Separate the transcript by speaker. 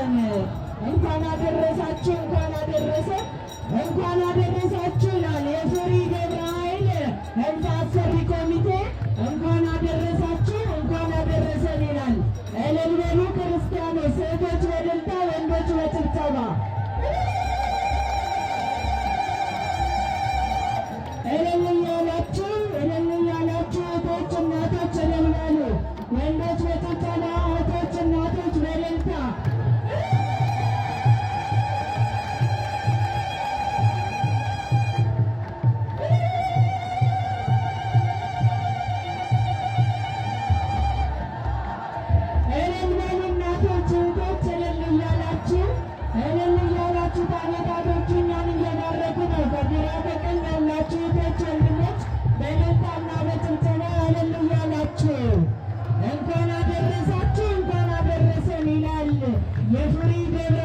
Speaker 1: አደረሰን፣ እንኳን አደረሳችሁ፣ እንኳን አደረሰን፣ እንኳን አደረሳችሁ ይላል የፉሪ ግብረ ኃይል ህንፃ አሰሪ ኮሚቴ። እንኳን አደረሳችሁ፣ እንኳን አደረሰን ይላል። እልል በሉ ክርስቲያኖች፣ ሴቶች በእልልታ፣ ወንዶች በጭብጨባ። እልል እያላችሁ፣ እልል እያላችሁ፣ እህቶች እናቶች እልል በሉ። ወንዶች በጭብጨባ፣ እህቶች እናቶች በእልልታ። እልል በሉ እናቶች፣ እህቶች፣ እልል እያላችሁ፣ እልል እያላችሁ። ታቦታቶቹ እኛን እየባረኩ ነው። ከግራ ከቀኝ ያላችሁ እህቶች፣ ወንድሞች በእልልታና በጭብጨባ እልል እያላችሁ እንኳን አደረሳችሁ፣ እንኳን አደረሰን ይላል የፉሪ ደብረ